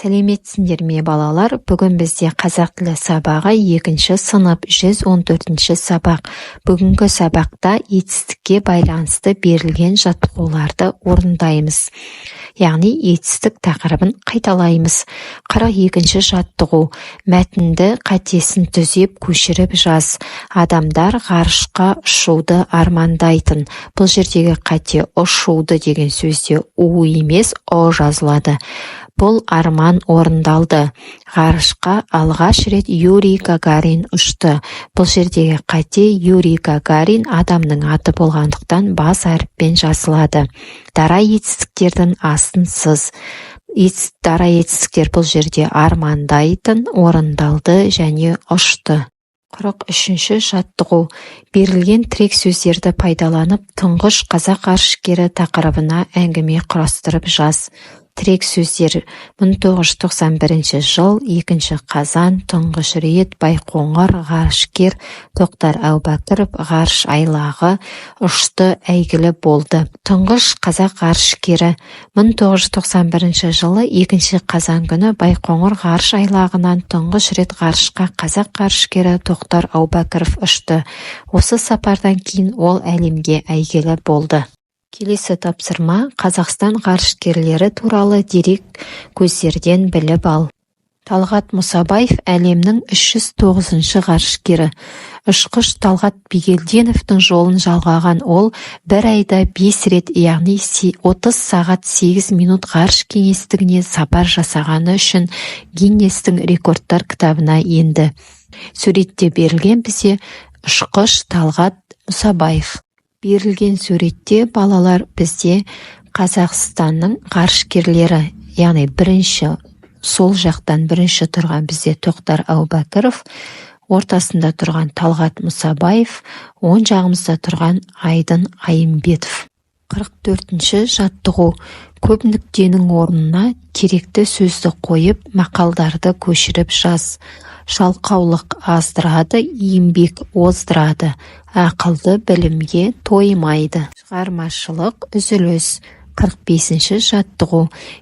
Сәлеметсіңдер ме, балалар! Бүгін бізде қазақ тілі сабағы, екінші сынып, 114-ші сабақ. Бүгінгі сабақта етістікке байланысты берілген жаттығуларды орындаймыз, яғни етістік тақырыбын қайталаймыз. 42-ші жаттығу. Мәтінді қатесін түзеп, көшіріп жаз. Адамдар ғарышқа ұшуды армандайтын. Бұл жердегі қате: «ұшуды» деген сөзде «у» емес, «ұ» жазылады. Бұл арман орындалды. Ғарышқа алғаш рет Юрий Гагарин ұшты. Бұл жердегі қате: Юрий Гагарин адамның аты болғандықтан, бас әріппен жазылады. Дара етістіктердің астын сыз. Дара етістіктер бұл жерде армандайтын, орындалды және ұшты. 43-ші жаттығу. Берілген тірек сөздерді пайдаланып, тұңғыш қазақ ғарышкері тақырыбына әңгіме құрастырып жаз. Тірек сөздер: 1991 жыл, 2 қазан, тұңғыш рет, Байқоңыр, ғарышкер, Тоқтар Әубәкіров, ғарыш айлағы, ұшты, әйгілі болды. Тұңғыш қазақ ғарышкері. 1991 жылы 2 қазан күні Байқоңыр ғарыш айлағынан тұңғыш рет ғарышқа қазақ ғарышкері Тоқтар Әубәкіров ұшты. Осы сапардан кейін ол әлемге әйгілі болды. Келесі тапсырма: Қазақстан ғарышкерлері туралы дерек көздерден біліп ал. Талғат Мұсабаев – әлемнің 309-шы ғарышкері. Ұшқыш Талғат Бигелдиновтің жолын жалғаған ол бір айда бес рет, яғни 30 сағат 8 минут ғарыш кеңістігіне сапар жасағаны үшін Гиннестің рекордтар кітабына енді. Суретте берілген бізде ұшқыш Талғат Мұсабаев. Берілген суретте, балалар, бізде Қазақстанның ғарышкерлері, яғни бірінші, сол жақтан бірінші тұрған бізде Тоқтар Әубәкіров, ортасында тұрған Талғат Мұсабаев, оң жағымызда тұрған Айдын Айымбетов. 44-ші жаттығу. Көп нүктенің орнына керекті сөзді қойып, мақалдарды көшіріп жаз. Жалқаулық аздырады, еңбек оздырады, ақылды білімге тоймайды. Шығармашылық үзіліс. 45-ші жаттығу.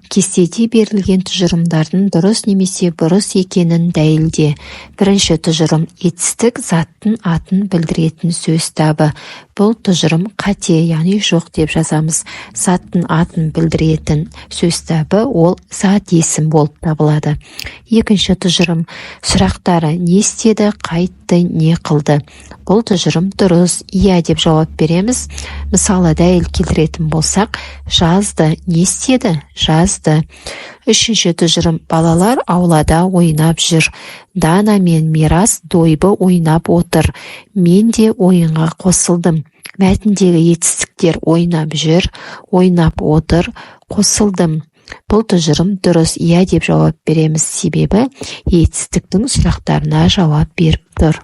Кестеде берілген тұжырымдардың дұрыс немесе бұрыс екенін дәлелде. Бірінші тұжырым: етістік заттың атын білдіретін сөз табы. Бұл тұжырым қате, яғни жоқ деп жазамыз. Заттың атын білдіретін сөз табы ол зат есім болып табылады. Екінші тұжырым сұрақтары: не істеді, қайтты, не қылды. Бұл тұжырым дұрыс, иә деп жауап береміз. Мысалы, дәлел келтіретін болсақ: жазды, не істеді? Жазды. Үшінші тұжырым: балалар аулада ойнап жүр, Дана мен Мирас дойбы ойнап отыр, мен де ойынға қосылдым. Мәтіндегі етістіктер: ойнап жүр, ойнап отыр, қосылдым. Бұл тұжырым дұрыс, иә деп жауап береміз, себебі етістіктің сұрақтарына жауап беріп тұр.